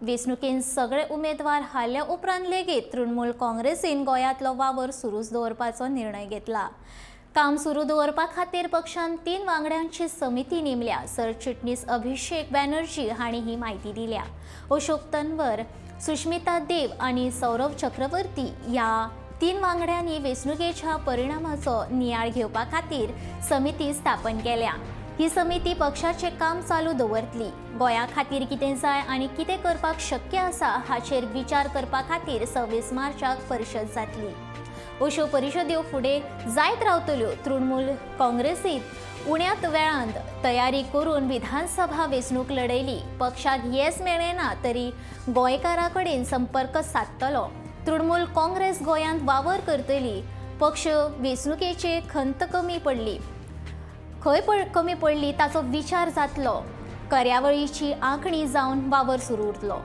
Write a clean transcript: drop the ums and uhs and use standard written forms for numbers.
वेंचणुकेन सगळे उमेदवार हारल्या उपरांत लेगीत तृणमूल काँग्रेसीन गोंयांतलो वावर सुरूच दवरपाचो निर्णय घेतला. काम सुरू दवरपा खातीर पक्षान 3 वांगड्यांची समिती नेमल्या. सरचिटणीस अभिषेक बॅनर्जी हांणी ही म्हायती दिल्या. अशोक तन्वर, सुष्मिता देव आनी सौरभ चक्रवर्ती ह्या 3 वांगड्यांनी वेंचणुकेच्या परिणामाचो नियाळ घेवपा खातीर समिती स्थापन केल्या. ही समिती पक्षाचे काम चालू दवरतली. गोंया खातीर कितें जाय आनी कितें करपाक शक्य आसा हाचेर विचार करपा खातीर 26 मार्चाक परिशद जातली. अश्यो परिशद्यो फुडें जायत रावतल्यो. तृणमूल काँग्रेसीत उण्यात वेळांत तयारी करून विधानसभा वेंचणूक लढयली. पक्षाक येस मेळ्ळें ना तरी गोंयकारां कडेन संपर्क सादतलो. तृणमूल काँग्रेस गोंयांत वावर करतली. पक्ष वेंचणुकेचे खंत कमी पडली, खंय कमी पडली ताचो विचार जातलो. कार्यावळीची आंखणी जावन वावर सुरू उरतलो.